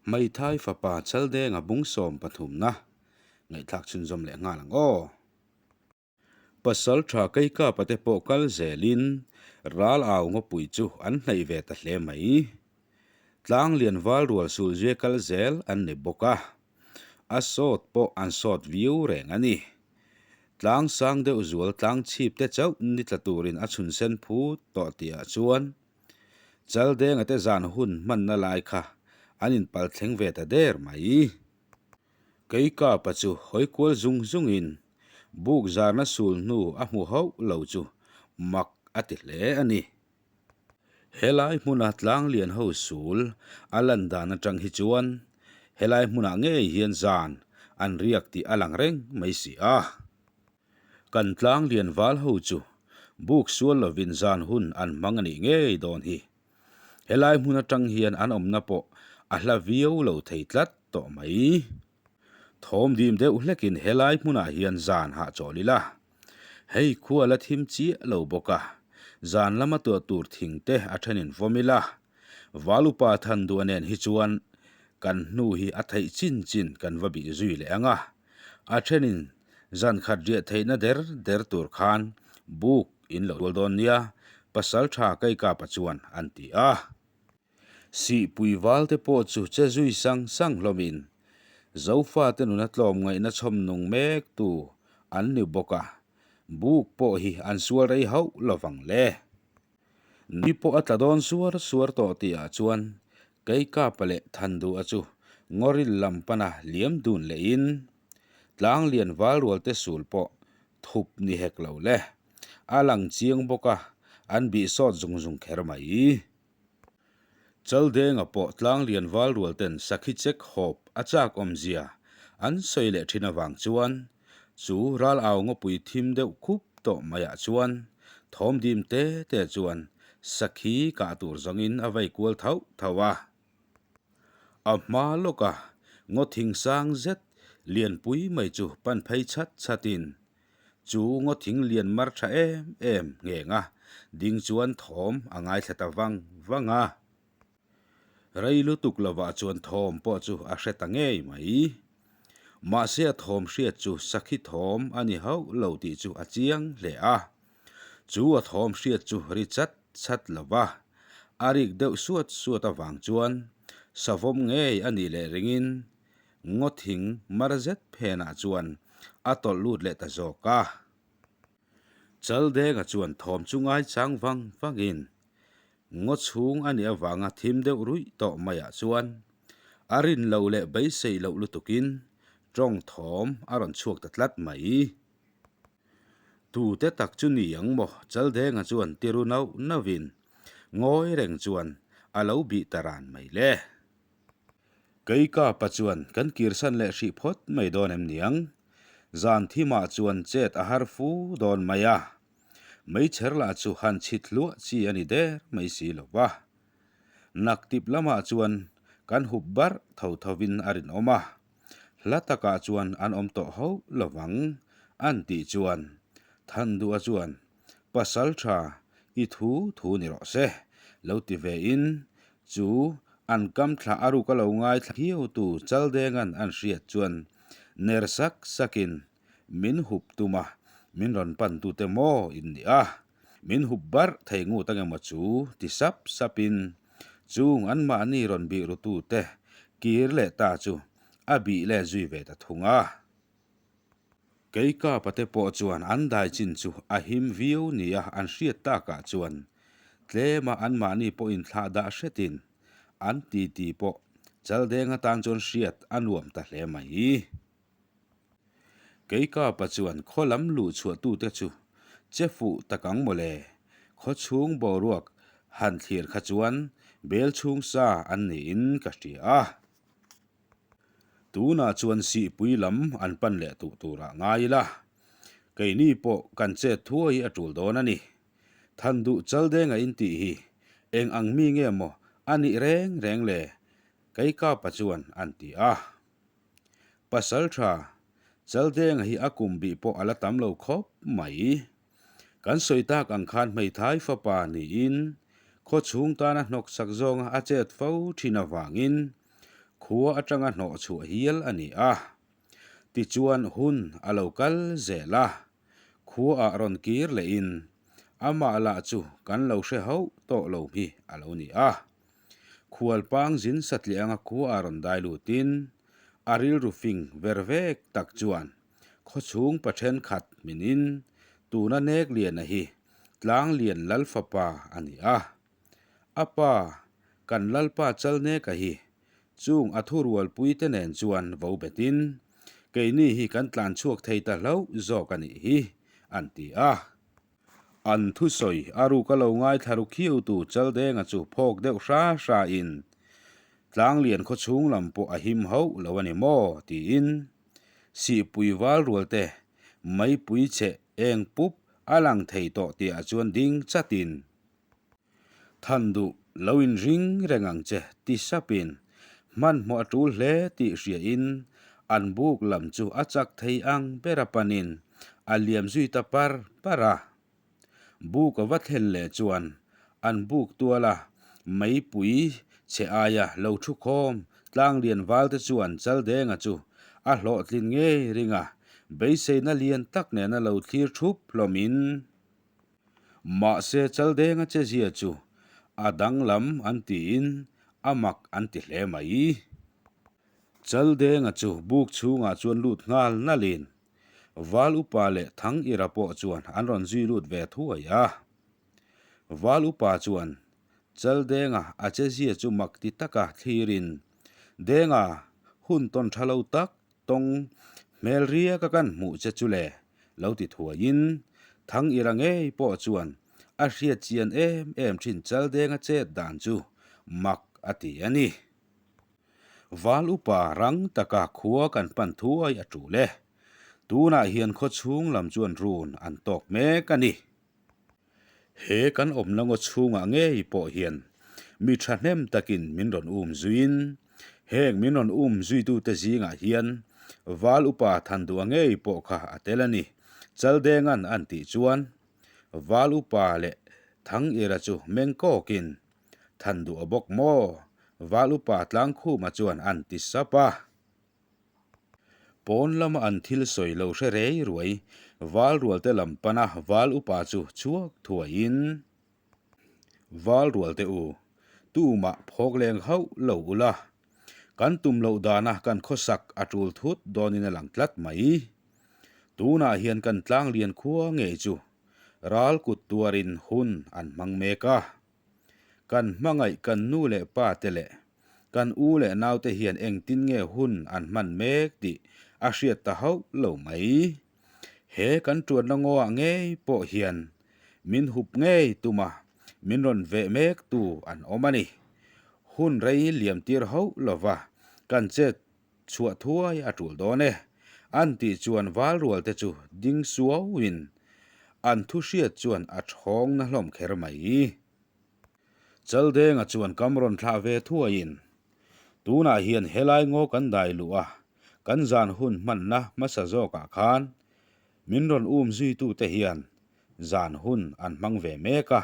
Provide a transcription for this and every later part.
Hmeithai fapa Chaldenga bung sawm pathumna ngaihthlak chhunzawm leh nghal ang aw. Pasal tha Keikapa te pawh kal zelin ral au ngawpui chu an hnaih ve ta hle mai. Tlang lian val rual sul zia kal zel an ni bawk a, a sawt pawh an sawt viau reng a ni. Tlang sang deuh zual tlang chhip te chauh ni tla turin a chhun sen phut tawh tihah chuan Chaldenga te zan hun hmanna lai kha an inpal thleng ve ta der mai. Keikapa chu hawi kual zung zungin buk zarna sul hnu a hmu hauh lo chu mak a ti hle a ni. Helai hmuna tlang lian ho sul a lan dan atang hi chuan helai hmunah ngei hian zan an riak tih a lang reng mai si a. Kan tlang lian val ho chu buk sual lovin zan hun an hmang a nih ngei dawn hi. Helai hmun atang hian an awmna pawh a hla viau lo thei tlat tawh mai. Thawm dim deuh hlekin helai hmunah hian zan hahchawl ila. Hei khua la thim chiah lo bawk a, zan lama tuah tur thing te a thenin vawm ila. Valupa than duah nen hi chuan kan hnu hi a theih chin chin kan va bih zui leh ang a. A thenin zan khat riah theihna der der tur khan buk in lo tual dawn nia, pasal tha Keikapa chuan an ti a. Sihpui val te pawh chu che zui sang sang hlawmin Zofate nuna tlawm ngaihna chhawm nung mek tu an ni bawk a, buk pawh hi an sual rei hauh lovang le. Ni pawh a tla dawn suar suar tawh tihah chuan Keikapa leh Thandua chu ngawril lam pana liam dun lehin tlang lian val rual te sul pawh thup ni hek lo le. A lang chiang bawk a, an bih sawt zung zung kher mai. Chaldenga pawh tlang lian val rual ten sakhi chek hawp a chak awmzia an sawi leh thin avang chuan chu ral au ngawpui thim deuh khup tawh maiah chuan thawm dim te te chuan sakhi kah tur zawngin a vei kual thauh thauh a. A hma lawka ngaw thing sang zet lianpui mai chu pan phei chhat chhatin Chu ngaw thing lian mar tha em em ngheng a, ding chuan thawm a ngaithla ta vang vang a. Rei lutuk lovah chuan thawm pawh chu a hre ta ngei mai. Mahse a thawm hriat chu sakhi thawm a ni hauh lo tih chu a chiang hle a. Chu a thawm hriat chu ri chat chat lova, a rik deuh suat suat avang chuan savawm ngei a nih leh ringin Ngaw thing mar zet phenah chuan a tawlh lut leh ta zawk a. Chaldenga chuan thawm chu ngai chang vang vangin ngaw chhung a nih avanga thim deuh ruih tawh maiah chuan a rin loh leh beisei loh lutukin tawng thawm a rawn chhuak ta tlat mai. Tute tak chu ni ang maw? Chaldenga chuan ti ru nauh nauhin ngawi reng chuan a lo bih ta ran mai le. Keikapa chuan kan kirsan leh hrih phawt mai dawn em niang? Zan thimah chuan chet a har fu dawn mai a, meichher lah chu han chhit hluah chi a ni der mai si lo va. Naktip lamah chuan kan hup barh tho thovin a rinawm a, hla takah chuan an awm tawh hauh lovang an tih chuan Thandua chuan Pasal tha i thu thu ni rawh se, lo ti ve in chu an kam thla a ruk a lo ngaithla hiau tu Chaldenga'n an hriat chuan ner sak sakin min hup tum a, min rawn pan tute maw in ni a, min hup barh thei ngut ange maw chu ti sap sapin chung anmahni rawn bih ru tute kir leh ta chu a bih let zui ve ta thung a. Keikapa te pawh chuan an dai chin chu a him viau nia an hriat takah chuan tlema anmahni pawhin thlah dah hretin an titi pawh Chaldeng atan chuan hriat a nuam ta hle mai. Keikapa chuan khaw lam luh chhuahtute chu che fuh tak ang mawle, khaw chhung boruak han thlir kha chuan bel chhung sa an niin ka hria a. Tunah chuan sihpui lam an pan leh tuh turah ngai ila, keini pawh kan chet thuai hi a tul dawn a ni. Than duh Chaldenga in tih hi eng ang mi nge maw a nih reng reng le? Keikapa chuan an ti a. Pasal tha Chaldenga hi a kum bih pawh a la tam lo khawp mai. Kan sawi tak ang khan hmeithai fapa niin khaw chhung tana hnawksak zawnga a chet fo thin avangin. Khua atanga hnawh chhuah hial a ni a. Tichuan hun a lo kal zel a, khuaah rawn kir lehin amah lah chu kan lo hre hauh tawh lo hi a lo ni a. Khualpang zin satliah anga khuaah rawn dai lutin a rilru fing ver vek tak chuan khawchhung pa thenkhat minin tuna Nekliana hi Tlanglian Lalfapa a ni a. A pa, kan Lalpa Chalneka hi chung a thurualpui te nen chuan vo betin, Keini hi kan tlan chhuak thei ta hlauh zawk a nih hi, an ti a. An thusawi a ruk a lo ngaithla ru khiutu Chaldenga chu phawk deuh hra hra in, Tlanglian khawchhung lam pawh a him hauh lo a ni maw? tiin Sihpui val rualte meipui chhe eng pup a lang thei tawh tihah chuan ding chatin, Than duh lo in ring reng ang che ti sapin hmanhmawh a tul hle tih hriain an buk lam chu a chak thei ang bera panin a liam zui ta par par a. Buk a va thlen leh chuan an buk tuala meipui chhe aia lo thu khawm tlanglian valte chuan Chaldenga chu a hlawhtlin ngei ring a, beiseina lian tak nena lo thlir thup hlawmin. Mahse Chaldenga che zia chu a danglam an tiin a mak an ti hle mai. Chaldenga chu buk chhungah chuan lut nghal nalin Val upa leh Thang Ira pawh chuan an rawn zui lut ve thuai a. Val upa chuan Chaldenga a che zia chu mak ti taka thlirin, Denga, hun tawn tha lo tak tawng hmel riaka kan hmuh che chu le, lo ti thuaiin Thang Ira ngei pawh chuan a hriat chian em em thin Chaldenga chet dan chu mak a ti a ni. Val upa rang taka khua kan pan thuai a tul e. Tunah hian khaw chhung lam chuan run an tawk mek a ni. He kan awmna ngaw chhungah ngei pawh hian mi thahnem takin min rawn um zuiin, heng min rawn um zuitute zingah hian Val upa Thanduha ngei pawh kha a tel a ni. Chaldenga'n an tih chuan Val upa leh Thangira chu meng kawkin Thanduha bawk maw? Val upa Tlangkhuma chuan an ti sap a. Pawn lama an thil sawi lo hre rei ruai, val rualte lam pana val upa chu chhuak thuaiin, Val rualte u, tumah phawk leng hauh lo ula, kan tum loh dana kan khawsak a tul thut dawnin a lang tlat mai. Tunah hian kan tlanglian khua ngei chu ral kut tuarin hun an hmang mek a. Kan hmangaih kan nu leh pa te leh kan u leh naute hian engtin nge hun an hman mek tih a hriat ta hauh lo mai. He kan tuanna ngawah ngei pawh hian min hup ngei tuma min rawn veh mek tu an awm a ni. Hun rei liam tir hauh lova kan chet chhuah thuai a tul dawn e. An tih chuan val rual te chu ding suauin an thu hriat chuan a thawng na hlawm kher mai. Chaldenga chuan kam rawn thlah ve thuaiin, Tunah hian helai ngaw kan dai luh a, kan zan hun hmanna hmasa zawkah khan min rawn um zuitute hian zan hun an hmang ve mek a,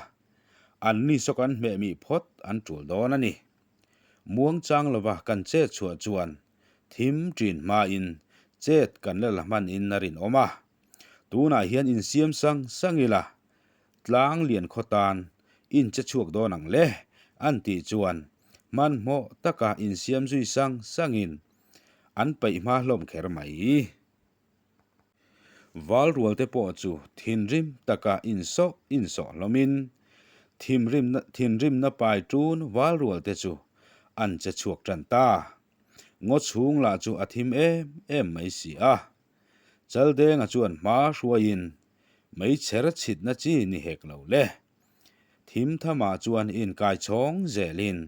anni saw kan hmeh mih phawt an tul dawn a ni. Muangchang lova kan chet chhuah chuan thim ṭin hmain chet kan la la hmanin a rinawm a. Tunah hian insiam sang sang ila, tlang lian khaw tan in che chhuak dawn ang le, an tih chuan hmanhmawh taka insiam zui sang sangin an peih hma hlawm kher mai. Val rualte pawh chu thinrim taka insawh insawh hlawmin thimrimna thinrimna pai ṭun val rualte chu an che chhuak ṭan ta. Ngaw chhung lah chu a thim em em mai si a. Chaldenga chuan hma hruaiin meichher chhitna chi ni hek lo le. Thim thamah chuan inkai chhawng zelin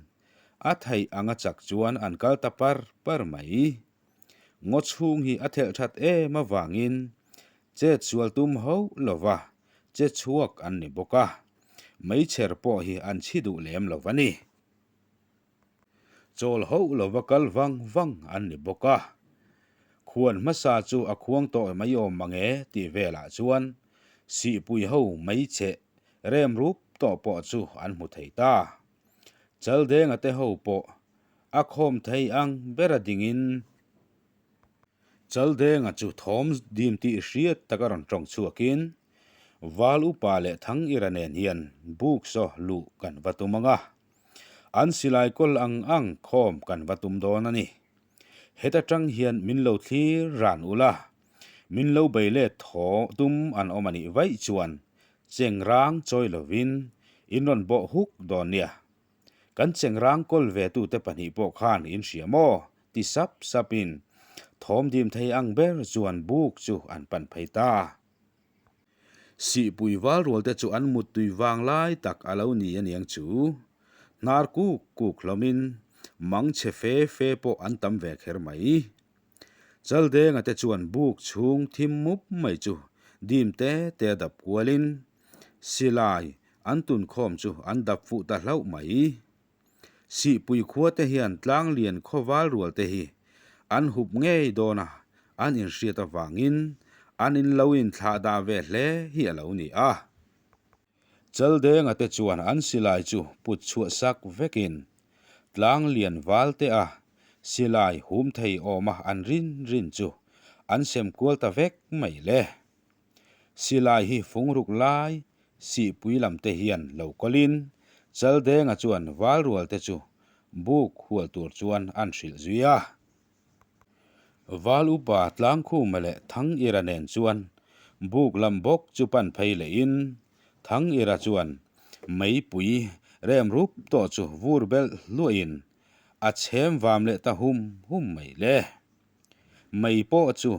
a theih anga chak chuan an kal ta par par mai. Ngaw chhung hi a thelh that em avangin chet sual tum hauh lova che chhuak an ni bawk a, meichher pawh hi an chhi duh lem lo a ni. Chawl hauh lova kal vang vang an ni bawk a, khuan hmasa chu a khuang tawh mai awm mange tih velah chuan sihpui ho meichhe rem rup tawh pawh chu an hmu thei ta. Chaldenga te ho pawh. A khawm thei ang bera dingin Chaldenga chu thawm dim tih hriat taka rawn tawng chhuakin Val upa leh Thangira nen hian buk saw luh kan va tum ang a, an silai kawl ang ang khawm kan va tum dawn a ni. Heta tang hian min lo thlir ran ula, min lo bei let thaw tum an awm a nih vaih chuan chengrang chawi lovin in rawn bawh huk dawn nia. Kan chengrang kawl ve tute pahnih pawh khan in hria maw? ti sap sapin thawm dim thei ang ber chuan buk chu an pan phei ta. Sihpui val rual te chu an muttui vang lai tak a lo ni aniang chu. Hnar kuk kuk hlawmin mang chhe fe fe pawh an tam ve kher mai. Chaldenga te chuan buk chhung thim mup mai chu dim te te a dap kualin silai an tun khawm chu an dap fuh ta hlauh mai. Sihpui khua te hian tlanglian khawval rual te hi an hup ngei dawn a, an inhriat avangin an in lo inthlah dah ve hle hi a lo ni a. Chaldenga te chuan an silai chu put chhuah sak vekin tlanglian val te a silai hum thei awma an rin rin chu an sem kual ta vek mai le. Silai hi fungruk lai Sihpui lam te hian lo kawlin Chaldenga chuan Valrual te chu buk hual tur chuan an hrilh zui a. Val upa Tlangkhuma leh Thangira nen chuan buk lam bawk chu pan phei lehin Thangira chuan meipui rem rup tawh chu vur belh hluahin a chhem vam leh ta hum hum mai le. Mei pawh chu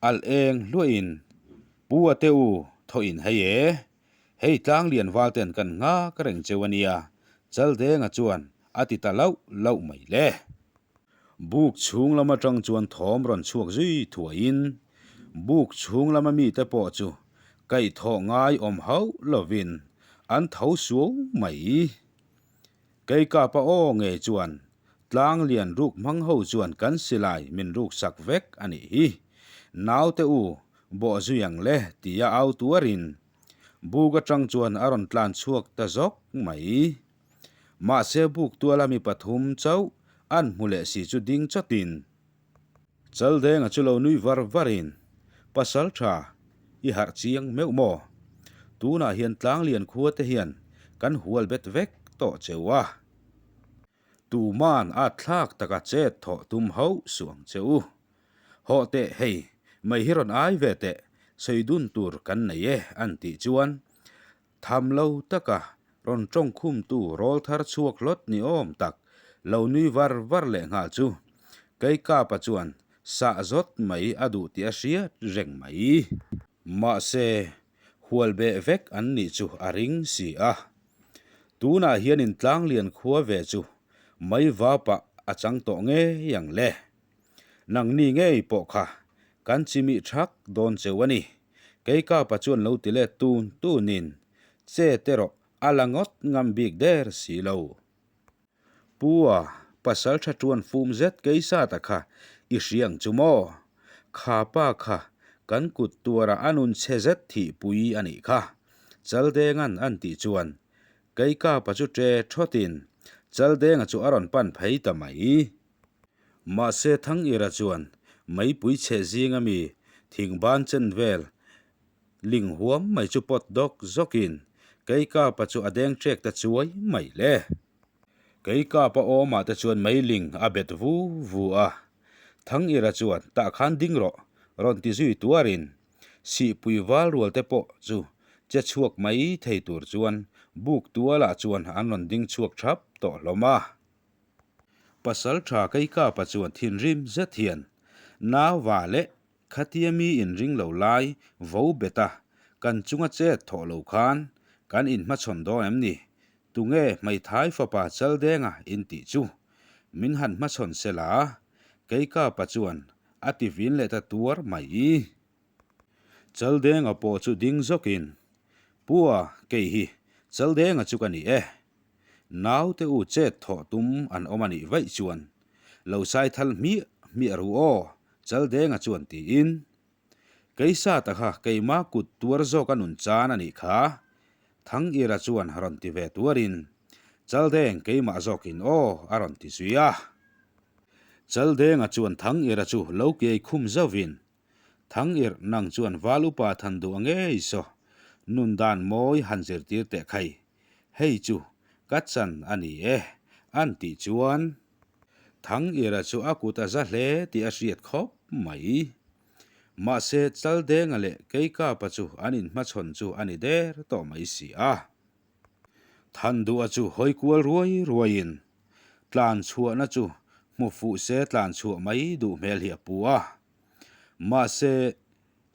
alh eng hluahin Pu a te u thawhin hei e, hei tlanglian val ten kan nghak reng cheu a nia, Chaldenga chuan a ti ta lauh lauh mai le. Buk chhung lam atang chuan thawm rawn chhuak zui thuaiin buk chhung lama mite pawh chu kaihthawh ngai awm hauh lovin an tho suau mai. Keikapa aw ngei chuan Tlanglian ruk hmang ho chuan kan silai min ruk sak vek a nih hi. Naute u, bawh zui ang le tia au tuarin buk atang chuan a rawn tlan chhuak ta zawk mai. Mahse buk tuala mi pathum chauh an hmu leh si chu ding chawtin. Chaldenga chu lo nui var varin, Pasal tha, i harh chiang meuh maw? Tunah hian Tlanglian khua te hian kan hual bet vek tawh cheu a. Tuman a thlak taka chet thawh tum hauh suh ang che u. Hawh teh hei, mei hi rawn ai ve teh, sawi dun tur kan nei e an tih chuan Tham lo taka rawn tawng khumtu rawl thar chhuak hlawt ni awm tak lo nui var var leh nghal chu Keikapa chuan sah zawt mai a duh tih a hriat reng mai. Mahse, hual beh vek an nih chu a ring si a. Tunah hian in tlanglian khua ve chu mai vapah a chang tawh ngei ang le. Nangni ngei pawh kha kan chimih thak dawn cheu a ni. Keikapa chuan lo ti let tun tunin che te rawh a la ngawt ngam bik der si lo. Pu a, pasal tha tuan fum zet keisata kha i hriang chu maw? Kha pa kha kan kut tuara a nun chhe zet thihpui a nih kha. Chaldenga'n an tih chuan Keikapa chu ṭe thawtin Chaldenga chu a rawn pan phei ta mai. Mahse Thangira chuan meipui chhe zing ami thing ban chen vel ling huam mai chu pawt dawk zawkin Keikapa chu a deng ṭek ta chuai mai le. Keikapa awmah te chuan meiling a bet vu vu a, Thangira chuan tah khan ding rawh rawn ti zui tuarin Sihpui val rual te pawh chu che chhuak mai thei tur chuan buk tualah chuan an rawn ding chhuak thap tawh hlawm a. Pasal tha Keikapa chuan thinrim zet hian Nauva leh khatia mi inring lo lai vo bet a, kan chunga chet thawh lo khan kan inhmachhawn dawn em ni? Tunge hmeithai fapa Chaldenga in tih chu? Min han hmachhawn se la? Keikapa chuan a ti vin leh ta tuar mai. Chaldenga pawh chu ding zawkin, Pua, kei hi Chaldenga chu ka ni e. Naute u chet thawh tum an awm a nih vaih chuan lo sai thal hmiah hmiah ru aw, Chaldenga chuan tiin. Keisata kha keima kut tuar zawk a nun chan a nih kha, Thangira chuan rawn ti ve tuarin, Chaldeng keimah zawkin aw a rawn ti zui a. Chaldenga chuan Thangirha chu lo kiai khum zauhin, Thangirh nang chuan val upa than duh a ngei saw, nun dan mawi han zirtir teh khai, hei chu ka chan a ni e, an tih chuan Thangirha chu a kut a za hle tih a hriat khawp mai. Mahse Chaldenga leh Keikapa chu an inhmachhawn chu a ni der tawh mai si a. Thanduha chu hawi kual ruai ruaiin tlan chhuahna chu hmu fuh se tlan chhuah mai duh hmel hi a pu a. Mahse,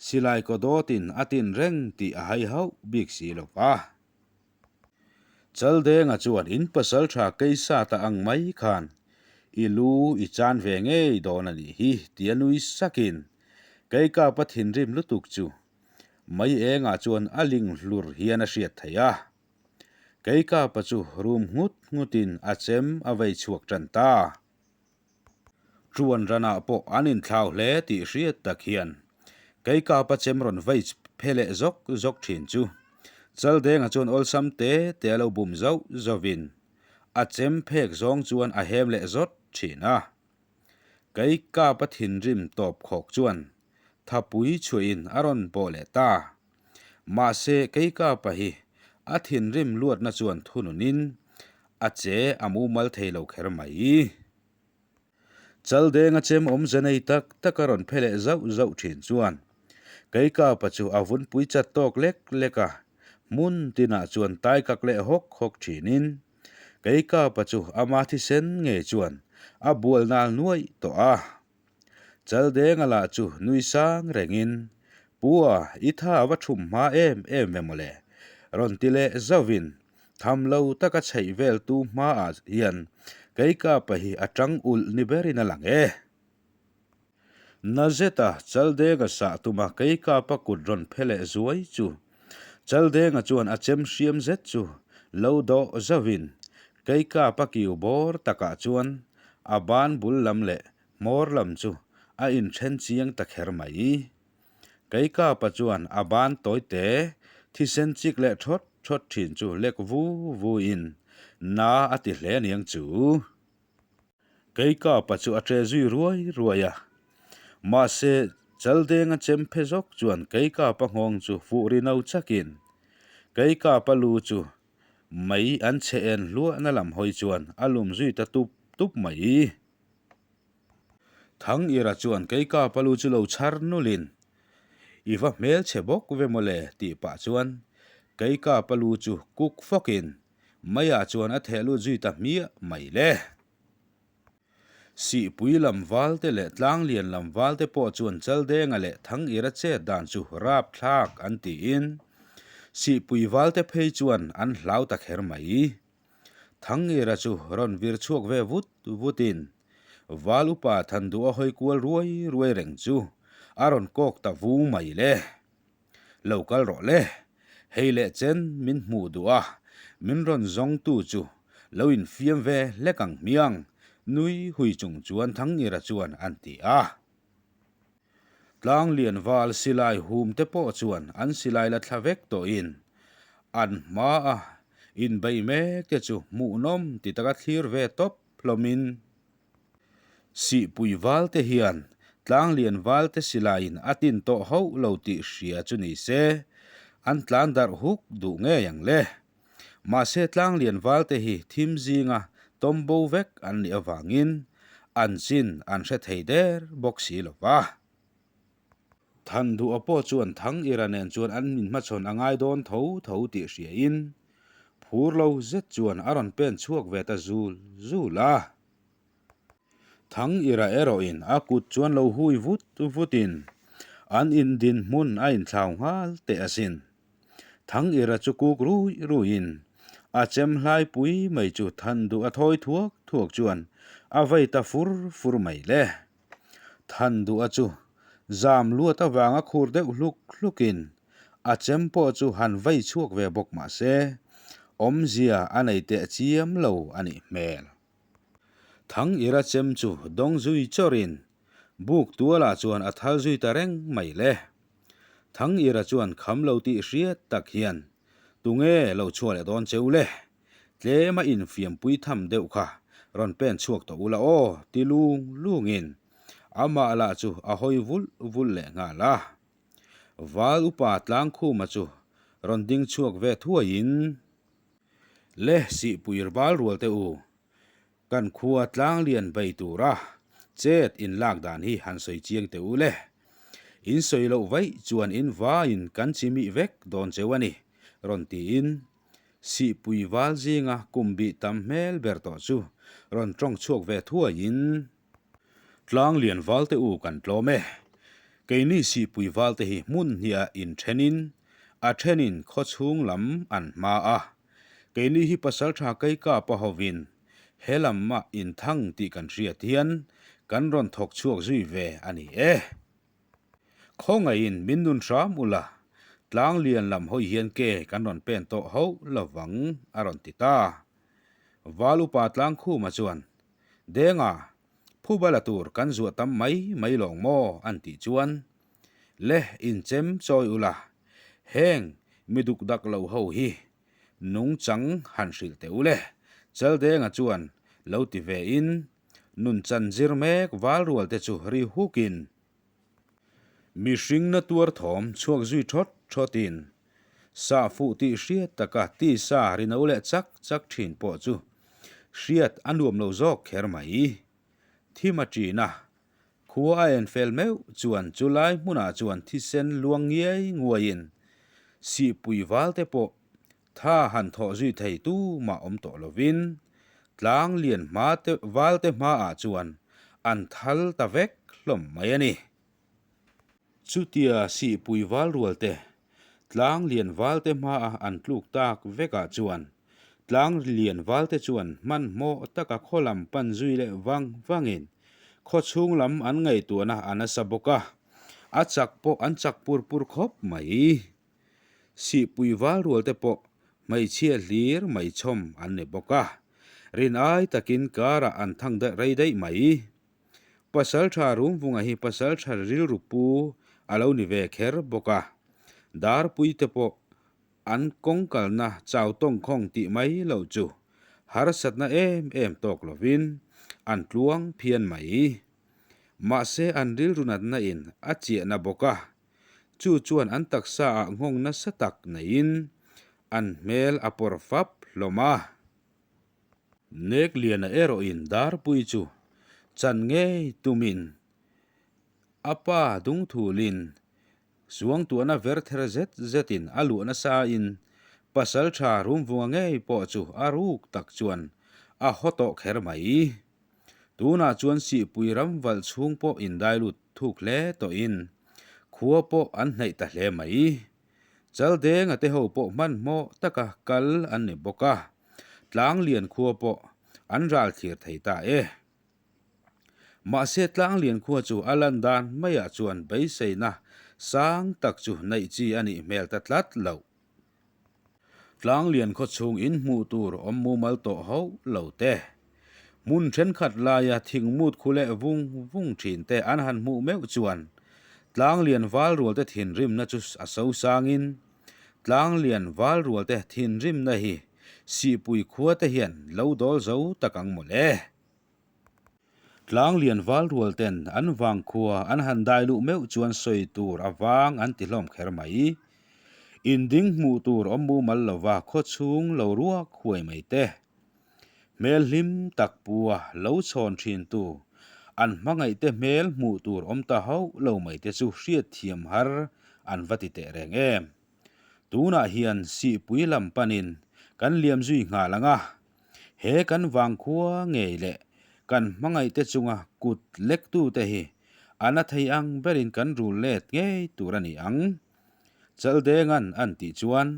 silai kaw dawtin a tin reng tih a hai hauh bik si lo va. Chaldenga chuan in pasal tha keisa ta ang mai khan i lu i chan ve ngei dawn a nih hi tia nui sakin Keikapa thinrim lutuk chu Mai engah chuan a ling hlur hian a hriat theih a. Keikapa chu rum nghut nghutin a chem a vei chhuak tan ta. Chuan ranah pawh an inthlau hle tih hriat tak hian Keikapa chem rawn vei phe leh zawk zawk thin chu Chaldenga chuan awlsam te te a lo bum zauh zauhin a chem phek zawng chuan a hem leh zawt thin a. Keikapa thinrim tawp khawk chuan thapui chhuahin a rawn bawh leh ta. Mahse Keikapa hi a thinrim luatna chuan thununin a che a mumal thei lo kher mai. Chaldenga chem awmze nei tak tak a rawn phe leh zauh zauh thin chuan Keikapa chu a vunpui chat tawk lek lek a, hmun tinah chuan tai kak leh hawk hawk thinin Keikapa chu ama thisen ngei chuan a bual nal nuaih tawh a. Chaldenga lah chu nui sang rengin, Pua, i tha va thum hma em em ve mawle, rawn ti leh zauhin tham lo taka chheih vel tu hmaah hian Keikapa hi a tang ulh ni berin a lang e. Na zeta Chaldenga sah tuma Keikapa kut rawn phe leh zuai chu Chaldenga chuan a chem hriam zet chu lo dawh zauhin Keikapa kiu bawr takah chuan a ban bul lam leh hmawr lam chu a inthen chiang ta kher mai. Keikapa chuan a ban tawi te thisen chik leh thawt thawt thin chu lek vu vu in na a ti hle aniang chu. Keikapa chu a che zui ruai ruai a, mahse Chaldenga chem phe zawk chuan Keikapa nghawng chu fuh ri no chakin Keikapa lu chu Mai an chhe en hluahna lam hawi chuan a lum zui ta tup tup mai. Thangira chuan Keikapa lu chu lo chhar nulin, I va hmelchhe bawk ve mawle tih pah chuan Keikapa lu chu kuk fawkin maiah chuan a theh lut zui ta hmiah mai le. Sihpui lam valte leh Tlanglian lam valte pawh chuan Chaldenga leh Thangira chet dan chu rapthlak an tiin Sihpui valte phei chuan an hlau ta kher mai. Thangira chu rawn vir chhuak ve vut vutin Val upa Thanduha hawi kual ruai ruai reng chu a rawn kawk ta vu mai le. Lo kal rawh le, hei leh chen min hmuh duh a, min rawn zawngtu chu lo infiam ve hlek ang hmiang, nui hui chung chuan Thangira chuan an ti a. Tlanglian val silai hum te pawh chuan an silai la thla vek tawhin an hmaa inbei mek te chu hmuhnawm ti taka thlir ve tawp hlawmin, Sihpui valte hian Tlanglian valte silaiin a tin tawh hauh lo tih hria chu ni se, an tlan darh huk duh ngei ang le. Mahse Tlanglian valte hi thim zinga tawm bo vek an nih avangin an chin an hre thei der bawk si lo va. Thanduha pawh chuan Thangira nen chuan an inhmachhawn a ngai dawn tho tho tih hriain phur lo zet chuan a rawn pen chhuak ve ta zul zul a. Thangira erawhin a kut chuan lo hui vut vutin an indin hmun a inthlau nghal teh asin. Thangira chu kuk rui ruiin a chem hlai pui mai chu Thanduha thawi thuak thuak chuan a vei ta fur fur mai le. Than duh a chu zam luat avanga khur deuh hluk hlukin a chem pawh chu han vei chhuak ve bawk mah se, awmzia a nei teh chiam lo a nih hmel. Thang ira chem chu dawng zui chawrin buk tualah chuan a thal zui ta reng mai le. Thang ira chuan kham lo tih hriat tak hian tunge lo chhuah leh dawn cheu le? Tlema infiampui tham deuh kha. rawn pen chhuak tawh ula aw ti lung lungin amah lah chu a hawi vulh vulh leh nghal a. Val upa Tlangkhuma chu rawn ding chhuak ve thuaiin, Le Sihpui val rual teh u, kan khua Tlanglian bei tura chet in lak dan hi han sawi chiang teh u le. In sawi loh vaih chuan in vaiin kan chi mih vek dawn cheu a ni, rawn tiin Sihpui val zinga kum bih tam hmel ber tawh chu rawn tawng chhuak ve thuaiin, Tlanglian valte u kan tlawm e. Keini Sihpui valte hi hmun hniah inthenin a thenin khaw chhung lam an hma a. Keini hi pasaltha Keikapa hovin he lamah inthang tih kan hriat hian kan rawn thawk chhuak zui ve a ni e. Khawngaihin min nun hram ula, Tlanglian lam hawi hian ke kan rawn pen tawh hauh lovang a rawn ti ta. Val upa Tlangkhuma chuan, Denga, phuba la tur kan zuah tam mai mai lawng maw? an tih chuan, Le inchem chawi ula, heng mi duk dak lo ho hi nungchang han hrilh teh ule, Chaldenga chuan lo ti ve in, nun chan zir mek val rual te chu ri huk in, mihring na tuar thawm chhuak zui thawt thawt in, Sah fuh tih hriat taka tisa rino leh chak chak thin pawh chu hriat a nuam lo zawk kher mai. Thim a ṭin a, khua a en fel meuh chuan chulai hmunah chuan thisen luang ngiai nguaiin sihpui valte pawh tha han thawh zui thei tu mah awm tawh lovin tlang lian hma te valte hmaah chuan an thal ta vek hlawm mai a ni. Chutia sihpui val rual te, tlang lian val te hmaa an tluk tak vekah chuan tlang lian val te chuan hmanhmawh taka khaw lam pan zui leh vang vangin khaw chhung lam an ngaihtuahna a nasa bawk a, a chak pawh an chak pur pur khawp mai. Sihpui val rual te pawh hmeichhia hlir mai chhawm an ni bawk a, rin ai takin karah an thang daih rei daih mai. Pasaltha Rumvunga hi pasaltha rilru pu a lo ni ve kher bawk a, Darpui te pawh an kawng kalna chau tawngkhawng tih mai loh chu harsatna em em tawk lovin an tluang phian mai. Mahse an rilru natna in a chiahna bawk a, chu chuan an taksa ah nghawng nasa tak neiin an hmel a pawr fap hlawm a. Nekliana erawhin Darpui chu chan ngei tumin a pa dungthulin suangtuahna verther zet zetin a luah nasain pasaltha Rumvunga ngei pawh chu a ruk tak chuan a haw tawh kher mai. Tunah chuan Sihpui ram valh chhung pawh indai lut thuk hle tawhin khua pawh an hnaih ta hle mai. Chaldenga te ho pawh hmanhmawh taka kal an ni bawk a, Tlanglian khua pawh an ral thlir thei ta e. Mahse Tlanglian khua chu a lan dan maiah chuan beiseina sang tak chu neih chi a nih hmel ta tlat loh. Tlanglian khaw chhung in hmuh tur awm mumal tawh hauh lo te, hmun thenkhat laia thingmut khu leh vung vung thin te an han hmuh meuh chuan Tlanglian val rual te thinrimna chu a so sangin Tlanglian val rual te thinrimna hi Sihpui khua te hian lo dawl zo tak ang mawle. Tlanglian val rual ten an vangkhua an han dai luh meuh chuan sawi tur a vang an ti hlawm kher mai. Inding hmuh tur awm mumal lova khaw chhung lo ruak huai mai te. Hmel hlim tak pua lo chhawn thin tu an hmangaih te hmel hmuh tur awm ta hauh lo mai te chu hriatthiam har an va ti teh reng em. Tunah hian Sihpui lam panin kan liam zui nghal ang a, he kan vangkhua ngei leh kan hmangaih te chunga kut lektute hi a na thei ang berin kan rul let ngei tur a ni ang. Chaldengan an tih chuan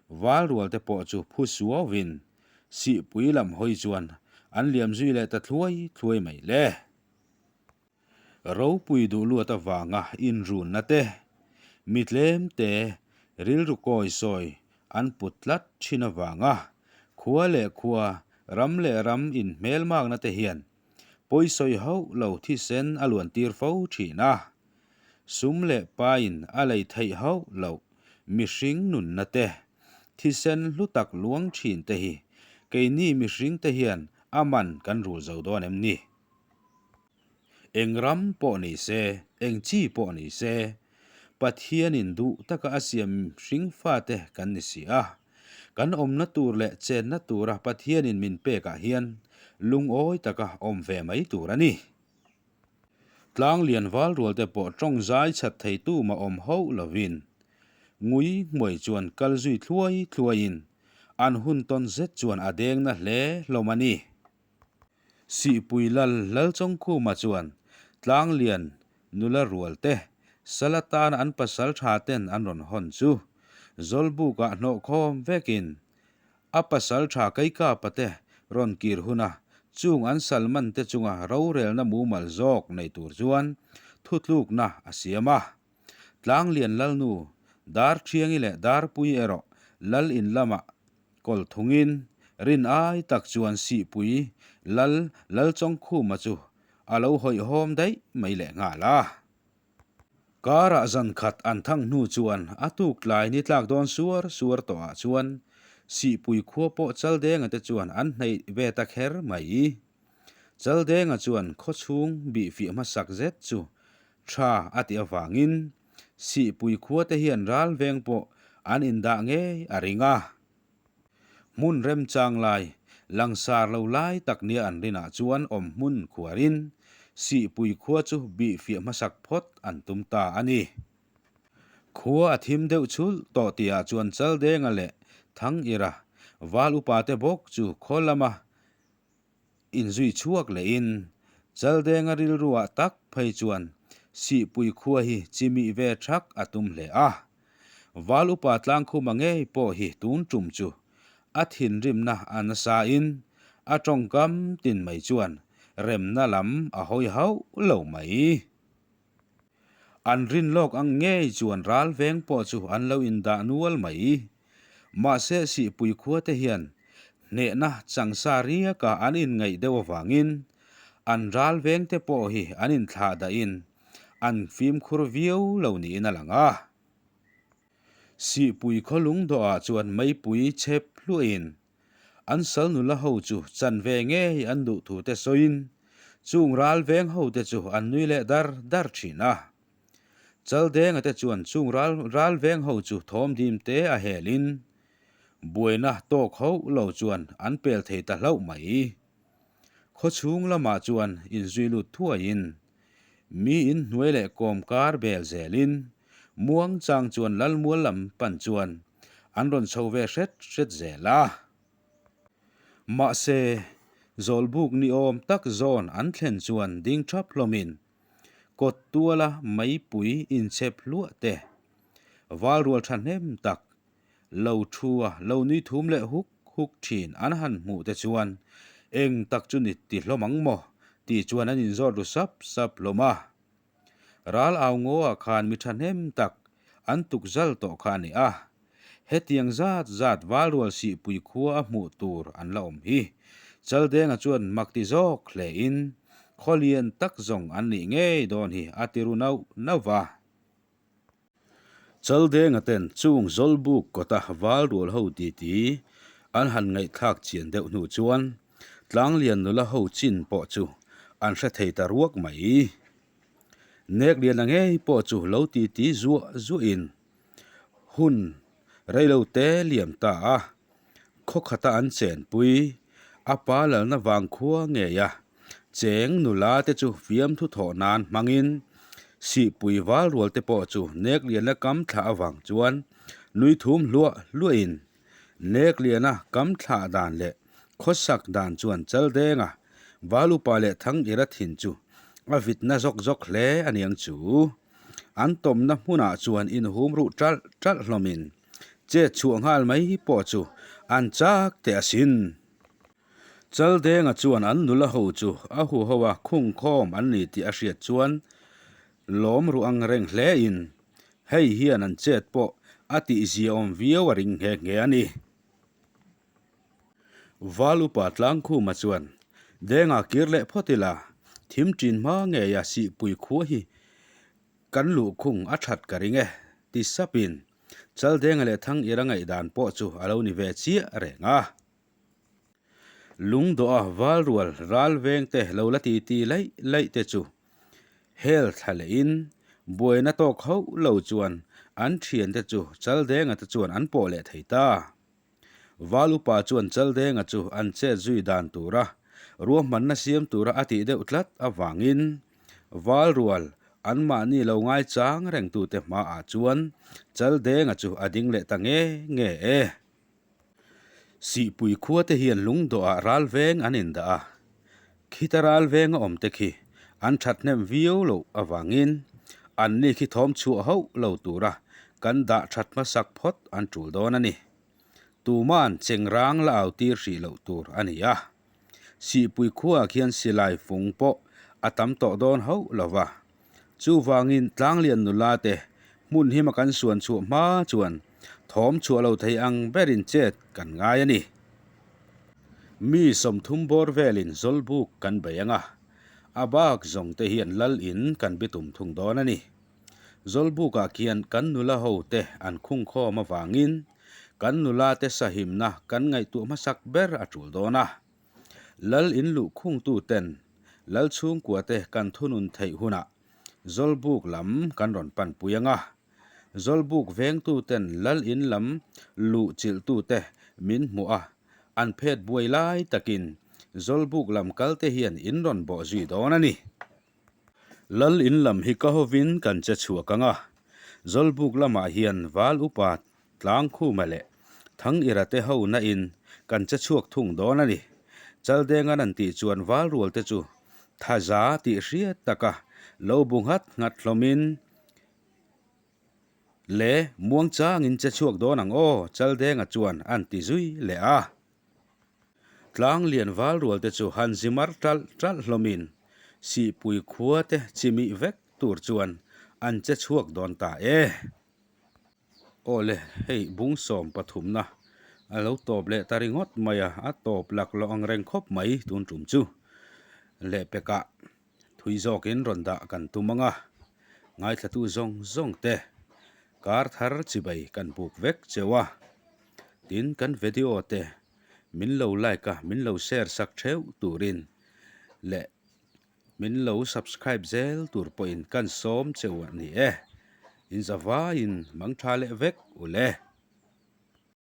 Valrual te pawh chu phu suauvin Sihpui lam hawi chuan an liam zui leh ta thluai thluai mai le. Ropui duh luat avanga inrunna te, mi tlemte rilru kawi sawi an put tlat thin avanga khua leh khua, ram leh ram inhmelmakna te hian pawisawi hauh lo thisen a luan tir fo thin a. Sum leh pain a lei theih hauh loh mihring nunna te, thisen hlu tak luang thin te hi keini mihring te hian A man kan rul zo dawn em ni? Eng ram pawh ni se, eng chi pawh ni se, Pathianin duh taka a siam hring fate kan ni si a. Kan awmna tur leh chenna tura Pathianin min pekah hian lungawi taka awm ve mai tur a ni. Tlang lian val rual te pawh tawng zai chat thei tu mah awm hauh lovin ngui hmuai chuan kal zui thluai thluaiin an hun tawn zet chuan a deng na hle hlawm a ni. Sihpui lal Lalchawngkhuma chuan tlang lian nula rual te sal atana an pasal tha ten an rawn hawn chu Zawlbukah hnawhkhawm vekin A pasal tha Kaikapa te rawn kir huna chung an salman te chunga rorelna mumal zawk nei tur chuan thutlukna a siam a. Tlanglian Lalnu, Darthiangi leh Darpui erawh Lal in lamah kawl thungin rin ai tak chuan Sihpui Lal Lalchawngkhuma chu a lo hawihhawm daih mai lehnghal a. Karah zan khat an thang hnu chuan a tuk tlai ni tlak dawn suar suar tawh ah chuan Sihpui khua pawh Chaldenga te chuan an hneih ve ta kher mai. Chaldenga chuan khawchhung bih fiah hmasak zet chu tha a tih avangin Sihpui khua te hian ral veng pawh an indah ngei a ring a. Hmun remchang lai, langsar lo lai tak nia an rinah chuan awm hmun khuarin Sihpui khua chu bih fiah hmasak phawt an tum ta a ni. Khua a thim deuh chhulh tawh tihah chuan Chaldenga leh Thangira val upate bawk chu khaw lama Inzui chhuak lehin Chaldenga rilruah tak phei chuan Sihpui khua hi chimih ve thak a tum hle a. Val upa Tlangkhuma ngei pawh hi tun tum chu a thinrimna a nasain a tawngkam tin mai chuan remna lam a hawi hauh lo mai. An rin lawk ang ngei chuan ral veng pawh chu an lo indah nual mai. Mahse Sihpui khua te hian hnehna changsa riaka an inngaih deuh avangin an ral veng te pawh hi an inthlah dahin an fimkhur viau lo niin a lang a. Sihpui khaw lungdawhah chuan meipui chep hluahin An sal nula ho chu chan ve ngei an duh thu te sawiin chung ral veng ho te chu an nui leh dar dar thin a. Chaldenga te chuan chung ral ral veng ho chu thawm dim te a hel in buaina tawk hauh lo chuan an pel thei ta hlauh mai. Khawchhung lamah chuan inzui lut thuaiin mi in hnuai leh kawm kar bel zelin muang chang chuan Lalmual lam pan chuan an rawn chho ve hret hret zel a. Mahse, Zawlbuk ni awm tak zawn an thlen chuan ding thap hlawmin kawt tuala meipui inchep hluah te, valrual thahnem tak Lo thu a, lo nui thum leh huk huk thin an han hmuh te chuan eng tak chu ni ti hlawm ang maw tih chuan an inzawt ru sap sap hlawm a. Ral au ngaw ah khan mi thahnem tak an tuk zal tawh kha a ni a, hetiang zat zat valrual sihpui khua a hmuh tur an la awm hi. Chaldenga chuan mak ti zawk hle in khaw lian tak zawng an nih ngei dawn hi a ti ru nauh nauh va. Chaldenga ten chung Zawlbuk kawta valrual ho titi an han ngaihthlak chian deuh hnu chuan Tlanglian nula ho chin pawh chu an hre thei ta ruak mai. Nekliana ngei pawh chu lo titi zuah zuahin hun reilo te liam ta a. Khaw khata an chenpui, a pa lalna vang khua ngei a, cheng nula te chu fiamthu thawh nan hmangin Sihpui val rual te pawh chu Nekliana kam thlah avang chuan nui thum hluah hluahin Nekliana kam thlah dan leh khawsak dan chuan Chaldenga val upa leh Thangira thin chu a vitna zawk zawk hle a niang chu. An tawmna hmunah chuan inhum ruh ṭalh ṭalh hlawmin Chet chhuah nghal mai pawh chu an chak teh asin. Chaldenga chuan an nula ho chu a huho a khungkhawm an ni tih a hriat chuan lawm ruh ang reng hle in hei hian an chet pawh a tihzia awm viau a ring nghe nghe a ni. Val upa Tlangkhuma chuan Denga kir leh phawt ila thim ṭin hma ngei a sihpui khua hi Kan luhkhung a that ka ring e, ti sapin Chaldenga leh Thangira ngaihdan pawh chu a lo ni ve chiah reng a. Lungdawha valrual ral vengte lo la titi laih laih te chu hel thla lehin buaina tawk hauh lo chuan an thiante chu Chaldenga te chuan an pawh leh thei ta. Val upa chuan Chaldenga chu an chet zui dan tura ruahmanna siam tura a tih deuh tlat avangin Valrual anmahni lo ngaichang rengtute hmaah chuan Chaldenga chu a ding leh ta nge nge e. Sihpui khua te hian lungdawhah ral veng an indah a, khita ral venga awm te khi an thathnem viau loh avangin anni khi thawm chhuah hauh lo tura kan dah that hmasak phawt an tul dawn a ni. Tuma'n chengrang la au tir hrih loh tur a ni a. Sihpui khuaah khian silai fung pawh a tam tawh dawn hauh lo va. Chuvangin Tlanglian nula te hmun hima kan suan chhuah hma chuan thawm chhuah lo thei ang berin chet kan ngai a ni. Mi 30 bawr velin Zawlbuk kan bei ang a, a bak zawng te hian lal in kan bitum thung dawn a ni. Zawlbukah khian kan nula ho te an khungkhawm avangin kan nula te sahimna kan ngaihtuah hmasak ber a tul dawn a. Lal in luh khungtu ten Lal chhungkua te kan thunun theih hunah Zawlbuk lam kan rawn panpui ang a. Zawlbuk vengtu ten Lal in lam luh chilhtu te min hmuh a, an phet buai lai takin Zawlbuk lam kal te hian in rawn bawh zui dawn a ni. Lal in lam hi ka hovin kan che chhuak ang a, Zawlbuk lamah hian Val upa Tlangkhuma leh Thangira te ho na in kan che chhuak thung dawn a ni. Chaldengan an tih chuan Valrual te chu thaza tih hriat taka lo bu nghat nghat hlawmin le muangchangin che chhuak dawn ang aw Chaldenga chuan an ti zui leh a. Tlanglian Valrual te chu han zi mar ṭalh ṭalh hlawmin Sihpui khua te chimih vek tur chuan an che chhuak dawn ta e. Aw le, hei bung 13na a lo tawp leh ta ringawt mai a, a tawp laklawh ang reng khawp mai tun tum chu. Lehpekah thui zawkin rawn dah kan tum ang a, ngaithlatu zawng zawng te kar thar chibai kan buk vek cheu a. Tin, kan video te min lo like a, min lo share sak theuh turin leh Min lo subscribe zel tur pawhin kan sawm cheu a ni e. In zavaiin mangtha leh vek u le.